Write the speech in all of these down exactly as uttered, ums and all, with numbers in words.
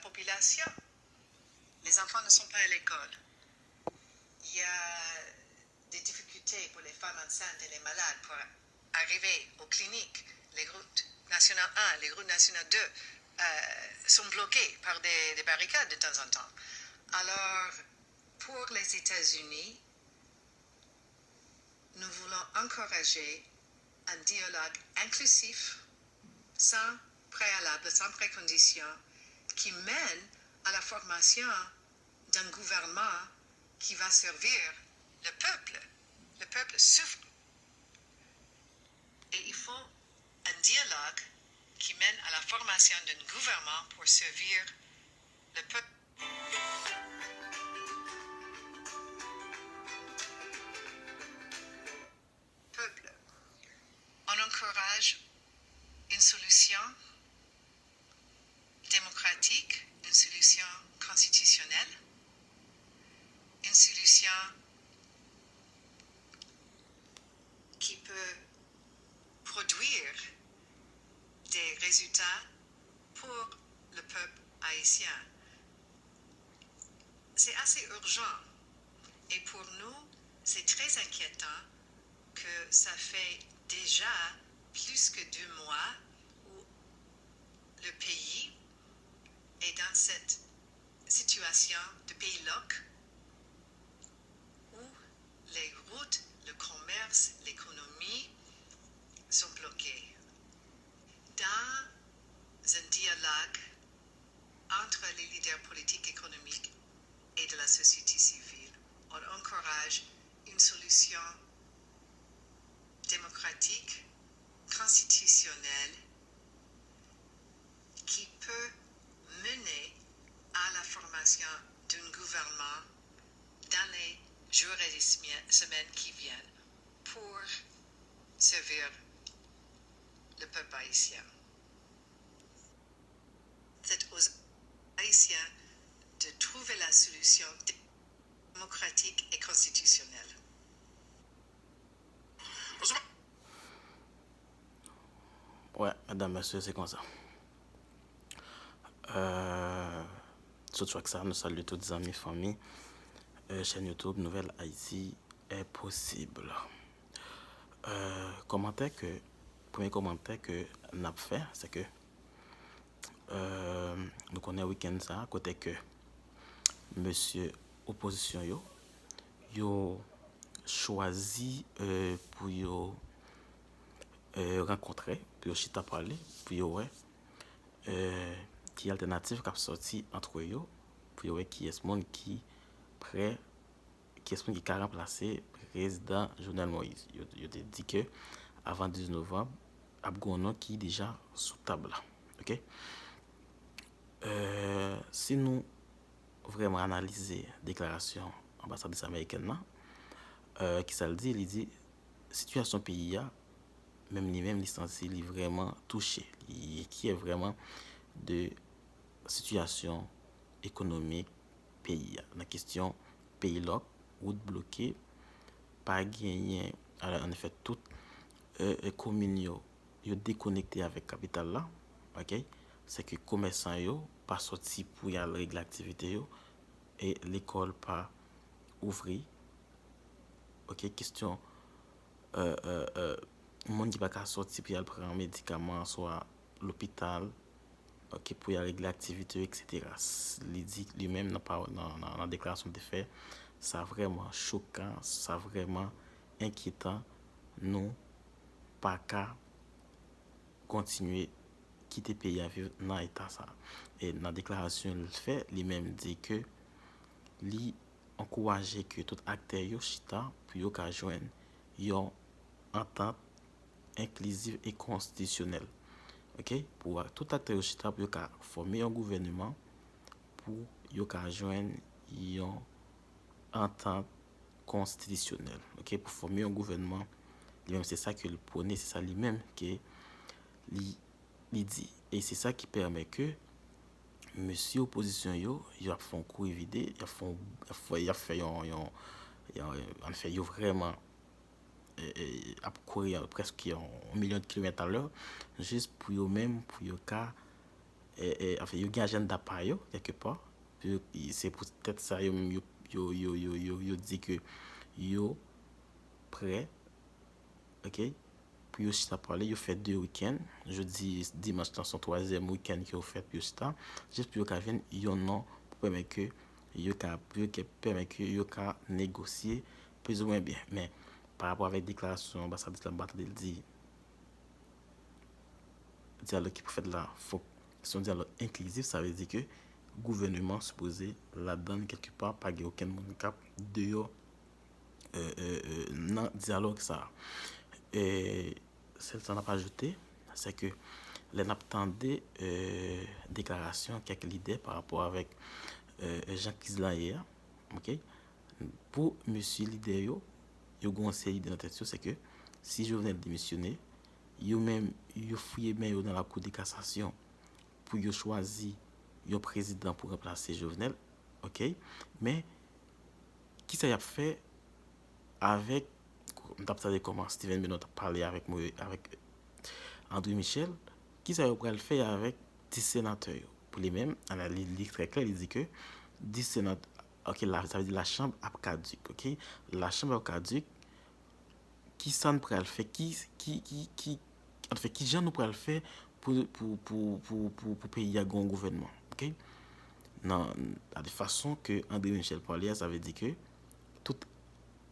Population, les enfants ne sont pas à l'école. Il y a des difficultés pour les femmes enceintes et les malades pour arriver aux cliniques. Les routes nationales un, les routes nationales deux euh, sont bloquées par des, des barricades de temps en temps. Alors, pour les États-Unis, nous voulons encourager un dialogue inclusif, sans préalable, sans précondition, qui mène à la formation d'un gouvernement qui va servir le peuple. Le peuple souffre. Et il faut un dialogue qui mène à la formation d'un gouvernement pour servir le peuple. Peuple. On encourage une solution démocratique, une solution constitutionnelle, une solution qui peut produire des résultats pour le peuple haïtien. C'est assez urgent et pour nous, c'est très inquiétant que ça fait déjà plus que deux mois où le pays est dans cette situation de pays lock où les routes, le commerce, l'économie sont bloquées. Dans un dialogue entre les leaders politiques, économiques et de la société civile, on encourage une solution démocratique, constitutionnelle, qui peut mener à la formation d'un gouvernement dans les jours et les semaines qui viennent pour servir le peuple haïtien. C'est aux Haïtiens de trouver la solution démocratique et constitutionnelle. Wè, medam, mesye, se konsa. Euh, sou track sa, nou salye tout zanmi, fanmi, euh, chèn YouTube Nouvelle Haïti est possible. Euh, kòmantè ke, premye kòmantè ke n ap fè, se ke, euh, nou konnen wikenn sa, kote ke mesye opozisyon yo, yo chwazi euh, pou yo euh, rankontre, pou yo chita pale, pou yo wè euh, ki altènativ k ap sòti ant yo, pou yo wè kiyès moun ki prè, kiyès moun ki ka ranplase prezidan Jovenel Moïse. Yo, yo te di ke avan diz novanm, ap gen yon non ki deja sou tab la. Ok? Euh, si nou vrèman analize deklarasyon anbasadris amerikèn nan, euh, kisa l di? Li di sitiyasyon peyi a, menm li menm, li santi li vrèman touche. Li enkyè vrèman de sitiyasyon ekonomik peyi a. Nan kesyon peyi lòk, wout bloke, pa genyen, alò, an efè, tout euh, euh, komin yo, yo dekonekte avèk kapital la, ok? Se ke komèsan yo pa sòti pou y al regle aktivite yo, e lekòl pa ouvri, ok? Kesyon euh, euh, euh, moun ki pa ka sòti pou y al pran medikaman, swa lopital, ok, pou y al regle aktivite yo, et cetera. Li di li menm nan, nan, nan, nan deklarasyon l te fè, sa vrèman chokan, sa vrèman enkyetan, nou pa ka kontinye kite peyi a viv nan eta sa. E nan deklarasyon l fè, li menm di ke li ankouraje ke tout aktè yo chita pou yo ka jwenn yon antant enkliziv e konstitisyonèl. Ok? Pou tout aktè yo chita pou yo ka fòme yon gouvènman pou yo ka jwenn yon antant konstitisyonèl. Ok? Pou fòme yon gouvènman, li menm se sa ke l pwone, se sa li menm ke li, li di. E se sa ki pèmèt ke mesye opozisyon yo, yo ap fè yon kouri vide, y ap fè yon, y ap fè, y ap fè yon, yon, yon, anfè, yo vrèman e, e, ap kouri prèske yon milyon de kilomèt alè, jis pou yo menm, pou yo ka e, e, anfen, yo gen ajanda pa yo, kèlkepa. Pou yo, se poutèt sa, yo menm, yo, yo, yo, yo, yo, yo di ke yo prè, ok, pou yo chita pale, yo fè de wikenn. Jodi, dimanch lan, se yon twazyèm wikenn ke yo fè pou yo chita, jis pou yo ka jwenn yon non pou pèmèt ke yo ka, pou yo ka pèmèt ke yo ka negosye plizoumwen byen. Men, pa rapò avèk deklarasyon anbasadris la, m pa tande l di dyalòg ki pou fèt la, fòk se yon dyalòg enklizif, sa vle di ke gouvèneman sipoze ladann kèlkepa, pa gen okenn moun k ap deyò, e, e, e, nan dyalòg sa a. E, sèl sa n ap ajoute, se ke lè n ap tande, e, deklarasyon kèk lidè pa rapò avèk, e, jan kriz la ye a, ok? Pou mesye lidè yo, yo gen yon seri lide nan tèt yo, se ke si Jovenel demisyone, yo menm, yo fouye men yo nan lakou de kasasyon pou yo chwazi yon prezidan pou ranplase Jovenel, ok? Men, kisa y ap fè avèk, m t ap tande kòman Steven Benoît t ap pale avèk, avèk André Michel, kisa yo pral fè avèk dis senatè yo? Pou li menm, li, li trè klè, li di ke dis senatè, ok, la, sa vle di lachanm ap kadik, ok? Lachanm ap kadik, kisa n pral fè? Ki, ki, ki, ki, anfen, kijan nou pral fè pou, pou, pou, pou, pou, pou peyi a gen yon gouvènman, ok? Nan, de fason ke André Michel pale a, sa vle di ke tout,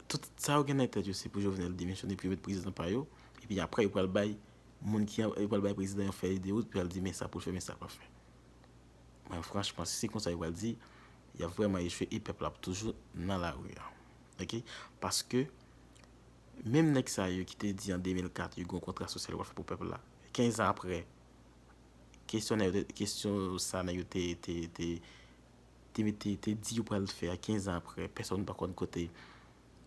tout sa yo gen nan tèt yo, se pou Jovenel demisyone, pou yo met prezidan pa yo, epi apre, yo pral bay moun ki, yo pral bay prezidan yon fèy de wout, pou y al di, men sa pou l fè, men sa l pa fè. Mwen, franchman, si se konsa yo pral di, y ap vrèman echwe e pèp la ap toujou nan lari a. Ok? Paske, menm nèg sa yo ki te di an de mil kat, yo gen yon kontra sosyal yo pral fè pou pèp la. Kenz an apre, kesyon nèg yo te, kesyon sa nèg yo te, te, te, te mete, te di yo pral fè a kenz an apre, pèsonn pa konn kote,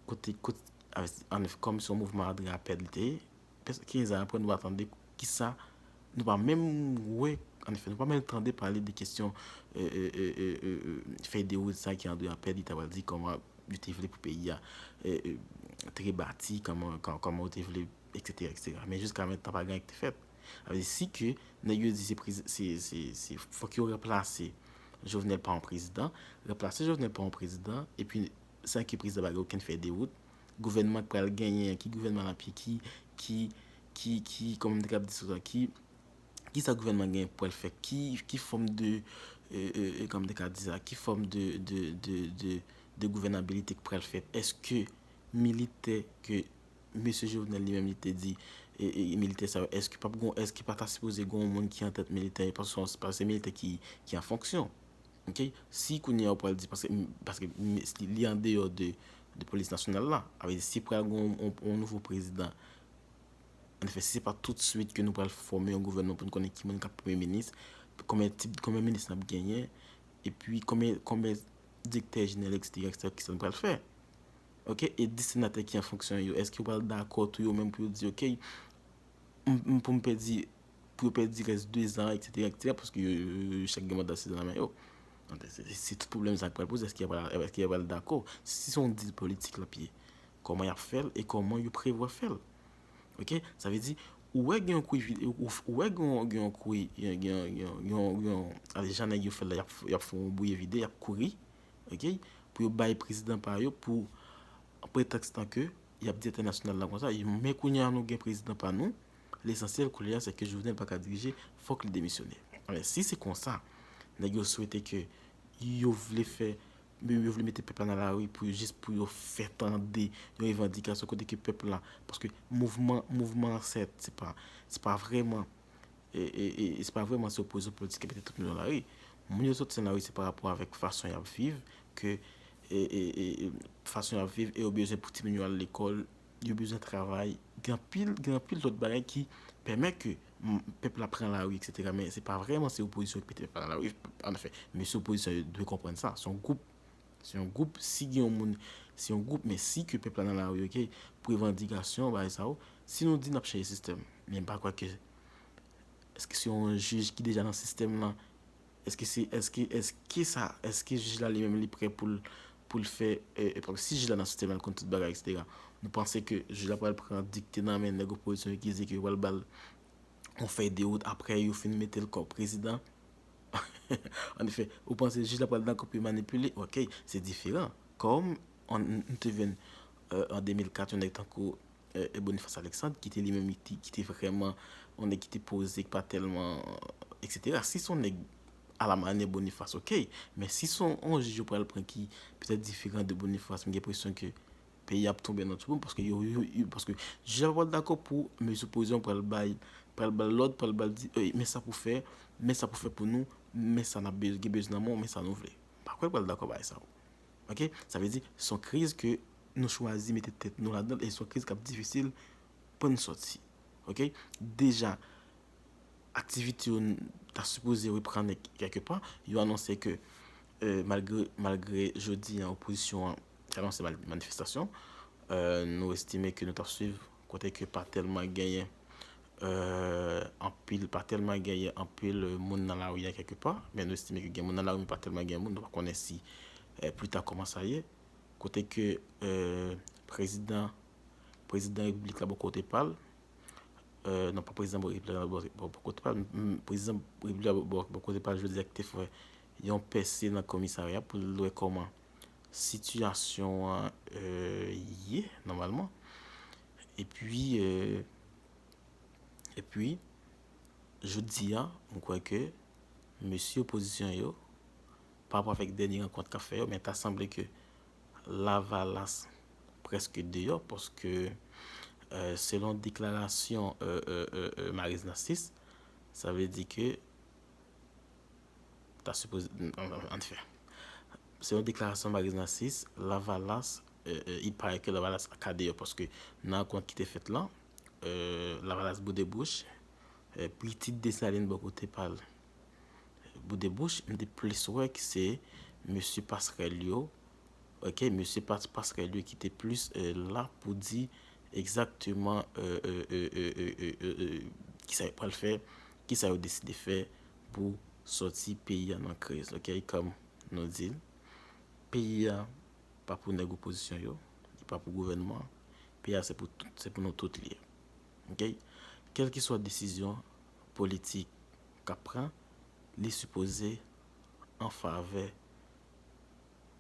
kote, kote, an, kòm se yon mouvman André Apèd li te ye, pès-, kenz an apre, nou pa tande kisa, nou pa menm wè, anefè, nou pa menm tande pale de kesyon, e, e, fèy de wout sa ki André Apèd li ta pral di kòman yo te vle pou peyi a, e, e, te rebati, kòman, kò-, kòman yo te vle, et cetera, et cetera. Men jiska mentnan, pa gen anyen ki te fèt. Sa vle di, si ke nèg yo di se prezi-, se, se, se, fòk yo ranplase Jovenel pa yon prezidan, ranplase Jovenel pa yon prezidan, epi san ke prezidan pa gen okenn fèy de wout, gouvènman k pral genyen an, ki gouvènman l ap ye, ki, ki, ki, ki, kòman m te kab di sa, ki, ki sa gouvènman genyen pou l fè, ki, ki fòm de, e, e, e, kòman m te ka di sa, ki fòm de, de, de, de, de gouvènabilite k pral fèt? Èske militè ke mesye Jovenel li menm li te di, e, e, militè sa yo, èske p ap gon, èske pa ta sipoze gon moun ki an tèt militè yo, paske se, paske se militè ki, ki an fonksyon. Ok? Si kounye a ou pral di, paske, paske li, li andeyò de, de polis nasyonal la, sa vle di si pral gon yon, yon nouvo prezidan, anefè, si se pa toutswit ke nou pral fòme yon gouvènman pou n konnen ki moun k ap premye minis, konbyen tip, konbyen minis n ap genyen, epi konbyen, konbyen direktè jeneral, et cetera, et cetera, kisa n pral fè? Ok, e dis senatè ki an fonksyon yo, èske yo pral dakò tou yo menm pou yo di, ok, m, m, pou m pèdi, pou yo pèdi rès de zan, et cetera, et cetera, paske yo, yo, yo, yo chak gen manda sèt zan nan men yo. Se, se, se tout pwoblèm sa k pral poze, èske y ap, èske y ap dakò? Si se yon dil politik l ap ye, kòman y ap fè l e kòman yo prevwa fè l? Ok, sa vle di, ou wè gen yon kouri vide, ou, ou wè gen yon, gen yon kouri, gen, gen, gen, gen, gen, gen, ale jan nèg yo fè l la, y ap, y ap fè yon bouye vide, y ap kouri, ok, pou yo bay prezidan pa yo pou pretèks tan ke y ap di entènasyonal la konsa, men kounye a nou gen prezidan pa nou, lesansyèl kounye a se ke Jovenel pa ka dirije, fòk li demisyone. Alò, si se konsa, nèg yo swete ke yo vle fè, yo vle mete pèp la nan lari pou yo, jis pou yo fè tande yon revandikasyon kote ke pèp la, paske mouvman, mouvman ansèt, se pa, se pa vrèman e, e, e, e se pa vrèman se opozisyon politik k ap mete tout moun nan lari. Moun yo soti nan lari se pa rapò avèk fason y ap viv, ke, e, e, e, e, fason y ap viv, e yo bezwen pou timoun yo al lekòl, yo bezwen travay. Gen anpil, gen anpil lòt bagay ki pèmèt ke, m, pèp la pran lari, et cetera. Men se pa vrèman se opozisyon yo ki mete pèp la nan lari. Anfè, mesye opozisyon yo dwe konprann sa. Se yon gwoup Se yon gwoup, si gen yon moun, se yon gwoup, men si ke pèp la nan lari, ok, pou revandikasyon, bagay sa yo, si nou di n ap chanje sistèm, men m pa kwè ke, èske se yon jij ki deja nan sistèm lan, èske se, èske, èske sa, èske jij la li menm li prè pou l, pou l fè, e, e, paske si jij la nan sistèm lan, l konn tout bagay, et cetera. Nou panse ke jij la pral pran dikte nan men nèg opozisyon yo ki di ke yo pral ba l yon fèy de wout apre yo fin mete l kòm prezidan, Anefè, ou panse jij la pral dakò pou manipile? Ok, se diferan. Kòm nou te jwenn an de mil kat yon nèg tankou Boniface Alexandre, ki te li menm ki te vrèman yon nèg ki te poze, ki pa tèlman, etsetera. Si se yon nèg a la manyè Boniface, ok. Men si se yon jij yo pral pran ki petèt diferan de Boniface, m gen enpresyon ke peyi ap tonbe nan twou, paske yo, yo, yo paske jij la pa pral dakò pou mesye opozisyon pral bay, pral bay lòd, pral bay di, men sa pou fè, men sa pou fè pou nou, men sa n ap gen bezwen nan men w, men sa nou vle. M pa kwè l pral dakò bay sa. Ok? Sa vle di, se yon kriz ke nou chwazi mete tèt nou ladan l, e se yon kriz k ap difisil pou n sòti. Ok? Deja, aktivite yo ta sipoze reprann kèlkepa. Yo anonse ke, malgre, malgre jodi a, opozisyon an anonse manifestasyon, nou estime ke nou t ap swiv kote ke pa tèlman genyen anpil, pa tèlman genyen anpil moun nan lari a kèlkepa, men nou estime ke gen moun nan lari, men pa tèlman gen moun, nou pa konnen si plita kòman sa ye. Kote ke prezidan, prezidan repiblik la bò kote pa l, non, pa prezidan repiblik la bò kote pa l, prezidan repiblik la bò kote pa l jodi a ki te fè yon pèse nan komisarya pou l wè kòman sitiyasyon an ye nòmalman. Epi, epi, jodi a, m kwè ke mesye opozisyon yo, pa rapò avèk dènye rankont k ap fè yo, men ta sanble ke Lavalas prèske deyò, paske selon deklarasyon Maryse Narcisse, sa vle di ke ta sipoze, anfen, selon deklarasyon Maryse Narcisse, Lavalas, il paraît que Lavalas ka deyò, paske nan rankont ki te fèt lan, Lavalas boudebouch, pitit Desalin bò kote pa l boudebouch, m te plis wè ke se mesye Passerelle yo, ok, mesye Passerelle yo ki te plis la pou di egzakteman kisa yo pral fè, kisa yo deside fè pou sòti peyi a nan kriz, ok, kòm nou di l, peyi a pa pou nèg opozisyon yo, li pa pou gouvènman an, peyi a se pou tout, se pou nou tout li ye, ok, kèlkeswa desizyon politik k ap pran, li sipoze an favè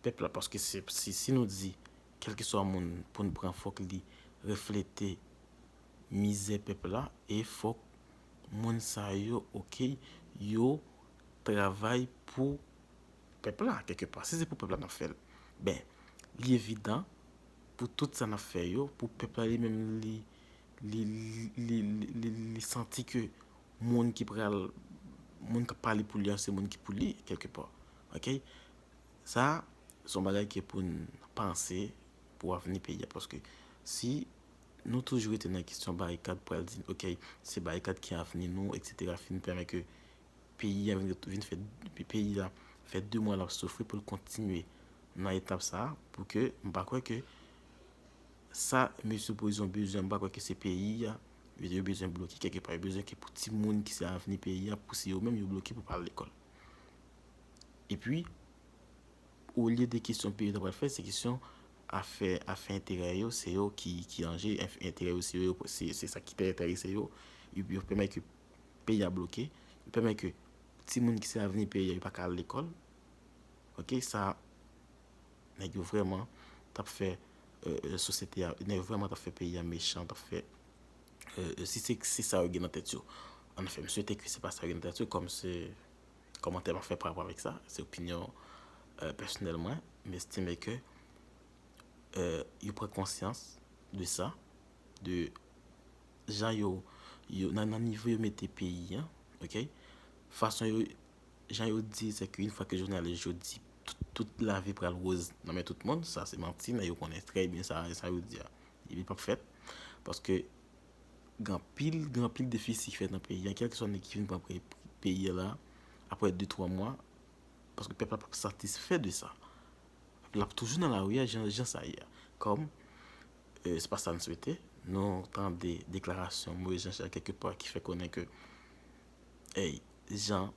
pèp la, paske si, si nou di kèlkeswa moun pou n pran, fòk li reflete mizè pèp la, e fòk moun sa yo, ok, yo travay pou pèp la kèlkepa. Si se pou pèp la n ap fè l, ben, li evidan pou tout sa n ap fè yo, pou pèp la li menm li, li, li santi ke moun ki pral, moun k ap pale pou li an, se moun ki pou li kèlkepa. Ok? Sa, se yon bagay ke pou n panse pou avni peyi a, paske si nou toujou rete nan kesyon barikad, pral di, ok, se barikad ki avni nou, etsetera, fin pèmèt ke peyi a vin, vin fè, peyi a fè de mwa l ap soufri pou l kontinye nan etap sa a, pou ke m pa kwè ke sa mesye opozisyon bezwen, m pa kwè ke se peyi a yo bezwen bloke kèlkepa, yo bezwen ke pou timoun ki se avni peyi a, pou se yo menm yo bloke pou pa al lekòl. Epi, olye de kesyon peyi yo ta pral fè, se kesyon afè, afè enterè yo, se yo ki, ki anje, enf-, enterè yo, se yo, se, se sa ki te enterese yo, yo, yo pèmèt ke peyi a bloke, yo pèmèt ke timoun ki se avni peyi a, yo pa ka al lekòl. Ok, sa, nèg yo vrèman t ap fè, euh, euh, sosyete a, nèg yo vrèman t ap fè peyi a mechan, t ap fè, euh, euh, si se, se sa yo gen nan tèt yo. Anfen, m swete ke se pa sa yo gen nan tèt yo, kòm se kòmantè m ap fè pa rapò avèk sa, se opinyon, euh, pèsonèl mwen, m estime ke, euh, yo pran konsyans de sa, de jan yo, yo, nan, nan nivo yo mete peyi a, ok? Fason yo, jan yo di, se ke yon fwa ke jounalis yo di, tout, tout lavi pral woz nan men tout moun, sa se manti, men yo konnen trè byen sa, sa yo di a, li p ap fèt, paske gen anpil, gen anpil defisi ki fèt nan peyi a, kèlkeswa nèg ki vin pran pre-, peyi a la, apre de, twa mwa, paske pèp la p ap satisfè de sa. Pèp la ap toujou nan lari a, jan, jan sa ye a. Kòm, euh, se pa sa n swete, nou tande deklarasyon Moïse Jean Charles kèlkepa ki fè konnen ke, ey, jan,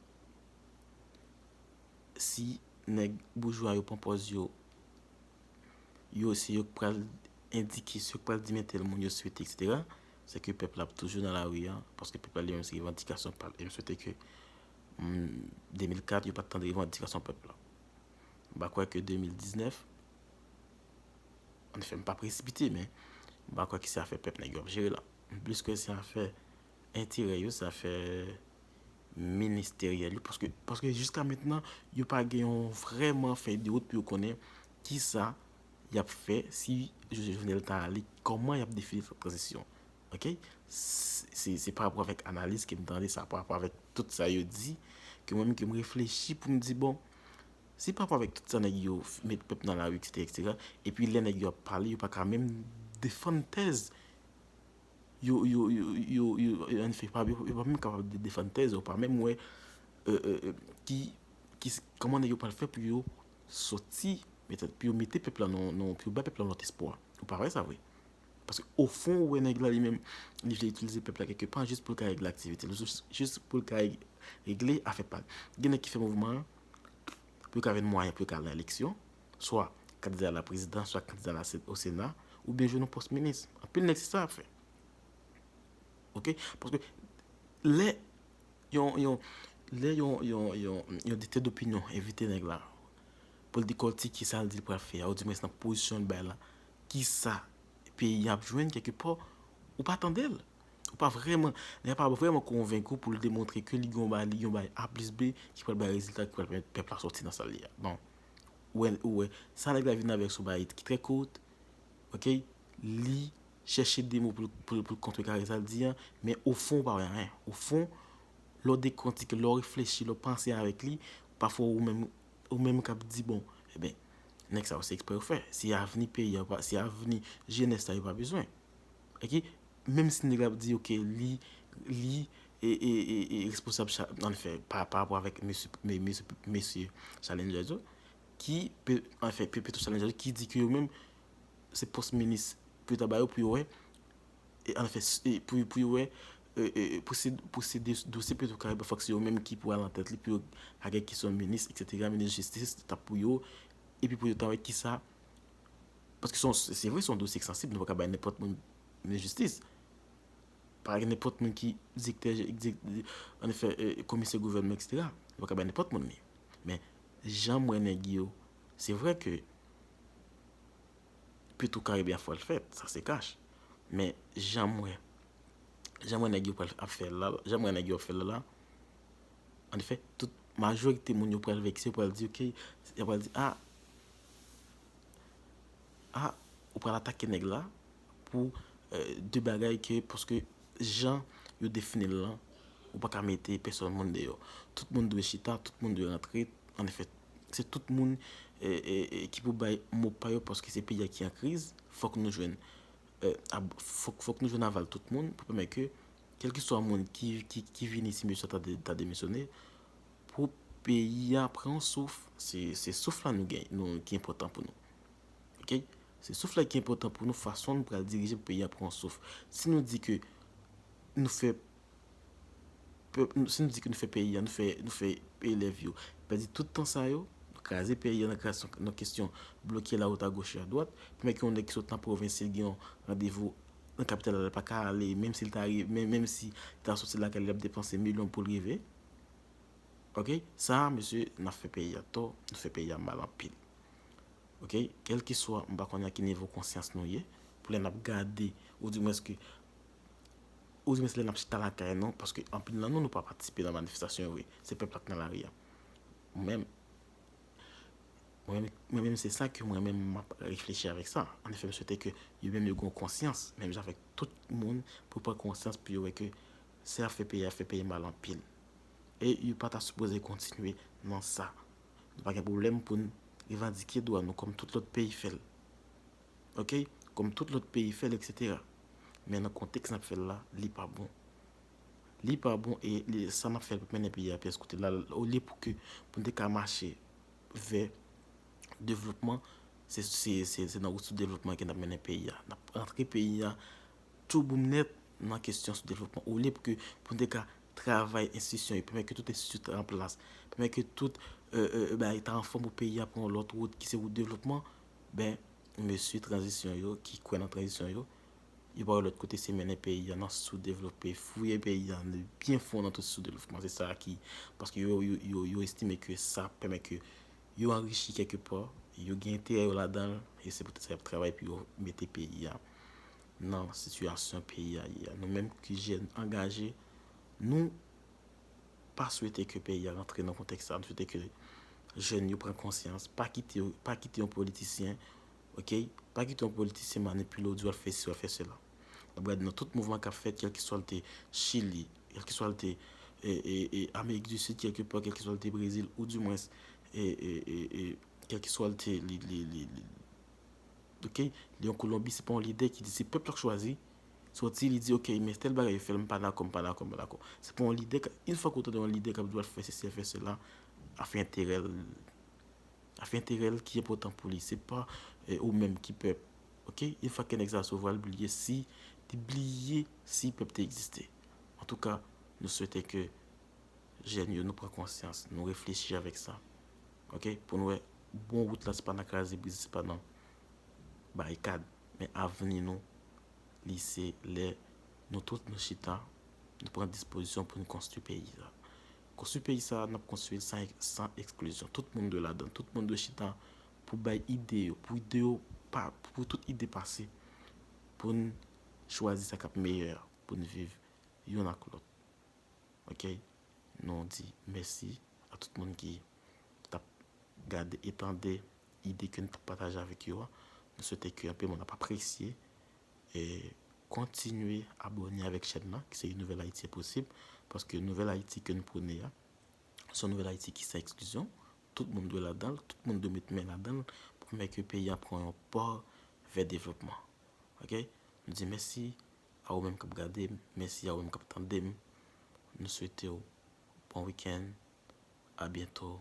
si nèg boujwa yo pran pòz yo, yo, se yo k pral endike, se yo k pral di men tèl moun yo swete, etsetera, se ke pèp la ap toujou nan lari a, paske pèp la li menm se revandikasyon pa l. E m swete ke Hmm, de mil kat, yo pa t tande revandikasyon pèp la. M pa kwè ke de mil diznèf, anfen, m pa presipite, men m pa kwè ke se afè pèp nèg yo ap jere la. M plis kwè se afè enterè yo, se afè ministeryèl yo, paske, paske jiska mentnan, yo pa gen yon vrèman fèy de wout pou yo konnen kisa y ap fè si Jovenel ta ale, kòman y ap defini tranzisyon. Ok? Se, se, se pa rapò avèk analiz ke m tande sa, pa rapò avèk tout sa yo di, ke mwen menm ke m reflechi pou m di, bon, si pa rapò avèk tout sa nèg yo f- met pèp nan lari, et cetera, et cetera, epi lè nèg yo ap pale, yo pa ka menm defann tèz yo, yo, yo, yo, yo, yo, anfen, pa, yo, yo pa menm kapab de defann tèz yo, pa menm wè euh, euh, euh, ki, ki, kòman nèg yo pral fè pou yo soti, pou yo mete pèp la nan, nan, pou yo bay pèp la lòt espwa. Ou pa wè sa vre? Paske ofon, ou wè nèg la li menm, li vle itilize pèp la kèlkepa jis pou l ka regle aktivite l, jis, jis pou l ka regle afè pa l. Gen nèg ki fè mouvman an pou yo ka jwenn mwayen pou yo ka al nan eleksyon, swa kandida la prezidan, swa kandida la o Sena, oubyen jwenn yon pòs minis. Anpil nèg se sa y ap fè. Ok? Paske lè yon, yon, lè yon, yon, yon, yon detè dopinyon envite nèg la pou l dekòtike sa l di l pral fè a, oudimwens nan pozisyon l bay la, kisa peyi a ap jwenn kèlkepa, ou pa tande l. Ou pa vrèman, nèg la pa vrèman konvenk ou pou l demontre ke li gen yon bagay, li gen yon bagay A plis B ki pral bay rezilta, ki pral pèmèt pèp la sòti nan sa l ye a. Bon, ou wè, ou wè, sa nèg la vin avèk se yon bagay ki trè kout, ok, li chèche de mo pou, pou, pou kontrekare sa l di an, men ofon, ou pa wè anyen. Ofon, lè w dekòtike, lè w reflechi, lè w panse avèk li, pafwa ou menm, ou menm k ap di, bon, eben, nèg sa yo se eksprè yo fè. Se avni peyi a, se avni jenès la yo pa bezwen. Ok? Menm si nèg la ap di, ok, li, li e, e, e, e responsab, anfen, pa, pa rapò avèk mesye, mesye, mesye Challenger yo, ki, anfen, Petro Challenger yo, ki di ke yo menm, se pòs minis pou yo ta ba yo pou yo wè, e, anfen, pou, pou yo wè, e, e, pou se, pou se dosye Petro Caribe, fòk se yo menm ki pou al nan tèt li, pou yo ka gen kesyon minis, et cetera, minis jistis, ta pou yo, epi pou yo ta wè kisa, paske se, se vre, se yon dosye ki sansib, nou pa ka bay nenpòt moun minis jistis. Pa gen nenpòt moun ki direktè, anfen, komisè gouvènman, et cetera. Nou pa ka bay nenpòt moun li. Men, jan m wè nèg yo, se vre ke Petro Caribe a fò l fèt, sa se kach. Men jan m wè, jan m wè nèg yo pral ap fè l la, jan m wè nèg yo ap fè l la, anfen, tout majorite moun yo pral vekse, yo pral di, ok, yo pral di, ah, ah, ou pral atake nèg la pou euh, de bagay ke, paske jan yo defini l lan, ou pa ka mete pèsòn moun deyò. Tout moun dwe chita, tout moun dwe rantre. Anefè, se tout moun e, e, e, ki pou bay mo pa yo, paske se peyi a ki an kriz. Fòk nou jwenn e, ab, fòk, fòk nou jwenn aval tout moun pou pèmèt ke kèlkeswa moun ki, ki, ki vini, si mesye ta, de, ta demisyone, pou peyi a pran yon souf, se, se souf la nou gen, nou, ki enpòtan pou nou. Ok? Se souf la ki enpòtan pou nou, fason nou pral dirije pou peyi a pran yon souf. Si nou di ke nou fè pèp, si nou di ke nou fè peyi a, nou fè, nou fè elèv yo pèdi tout tan sa yo, nou kraze peyi a nan kreyasyon, nan kesyon bloke lawout agoch e adwat, pou mèt ke yon nèg ki sot nan pwovens, si l gen yon randevou nan kapital la, l pa ka ale, menm si l ta rive, menm, menm si l ta soti lakay li, l ap depanse milyon pou l rive. Ok? Sa, mesye, n ap fè peyi a tò, nou fè peyi a mal anpil. Ok? Kèlkeswa, m pa konnen a ki nivo konsyans nou ye, pou lè n ap gade, oudimwens ke, oudimwens lè n ap chita lakay nou, paske anpil nan nou, nou pa patisipe nan manifestasyon yo vre. Se pèp la k nan lari a. Mwen menm, mwen menm, mwen menm, se sa ke mwen menm, m ap reflechi avèk sa. Anefè, m swete ke yo menm yo gen yon konsyans, menm jan avèk tout moun, pou pran konsyans, pou yo wè ke sa y ap fè peyi a, fè peyi mal anpil. E yo pa ta sipoze kontinye nan sa. Nou pa gen pwoblèm pou n revandike dwa nou kòm tout lòt peyi fè l. Ok? Kòm tout lòt peyi fè l, et cetera. Men nan kontèks n ap fè l la, li pa bon. Li pa bon e li, sa n ap fè l p ap mennen peyi a pyès kote. La, olye pou ke, pou n te ka mache vè devlopman, se, se, se, se nan wout sou devlopman ke n ap mennen peyi a. N ap rantre peyi a touboum nèt nan kesyon sou devlopman. Olye pou ke, pou n te ka travay enstitisyon yo, pèmèt ke tout enstityi ta an plas, pèmèt ke tout e, e, e, bagay ta anfòm pou peyi a pran yon lòt wout ki se wout devlopman, ben, mesye tranzisyon yo, ki kwè nan tranzisyon yo, Yo pa wè lòt kote se mennen peyi a nan soudevlope, fouye peyi a byen fon nan tout soudevlopman. Se sa ki, paske yo, yo, yo, yo estime ke sa pèmèt ke yo anrichi kèlke pa, yo gen enterè yo ladan l, e se poutèt sa y ap travay pou yo mete peyi a nan sitiyasyon peyi a ye a. Nou menm ki jèn angaje, nou pa swete ke peyi a rantre nan kontèks sa. Nou swete ke jèn yo pran konsyans, pa kite, pa kite yon politisyen, ok? Pa kite yon politisyen manipile w, di w al fè si, w al fè sela. N ap gade nan tout mouvman k ap fèt, kèlkeswa l te Chili, kèlkeswa l te e, e, e, Amerik di Sid, kèlkepò, kèlkeswa l te Brezil, ou dimwens, e, e, e, e, kèlkeswa l te, li, li, li, li, ok, li an Kolonbi, se pa yon lidè ki di, se pèp la k chwazi, soti, li di, ok, men tèl bagay yo fè l, m pa dakò, m pa dakò, m pa dakò. Se pa yon lidè, ka- yon fwa ke w tande yon lidè k ap di w al fè sesi, al fè sela, afè enterè l, afè enterè l ki enpòtan pou li, se pa e, ou menm ki pèp. Ok? Yon fwa ke nèg sa resevwa l, bliye si, li bliye si pèp te egziste. Antouka, nou swete ke jèn yo, nou pran konsyans, nou reflechi avèk sa. Ok? Pou nou wè bon wout la, se pa nan kraze brize, se pa nan barikad, men avni nou, li se lè nou tout nou chita, nou pran dispozisyon pou nou konstwi peyi sa. Konstwi peyi sa, n ap konstwi l san, san eksklizyon. Tout moun dwe ladan, tout moun dwe chita pou bay ide yo, pou ide yo pa, pou tout ide pase, pou n chwazi sa k ap meyè pou n viv youn ak lòt. Ok? Nou di mèsi a tout moun ki t ap gade e tande ide ke n t ap pataje avèk yo a. Nou swete ke anpil moun ap apresye e kontinye abòne avèk chèn nan, ki se Yon Nouvèl Ayiti Posib, paske Nouvèl Ayiti ke n pwone a, se yon Nouvèl Ayiti ki san eksklizyon, tout moun dwe ladan l, tout moun dwe met men ladan l, pou pèmèt ke peyi a pran yon pa vè devlopman. Ok? Nou di mèsi a ou menm k ap gade m, mèsi a ou menm k ap tande m. Nou swete w bon wikenn, a byento.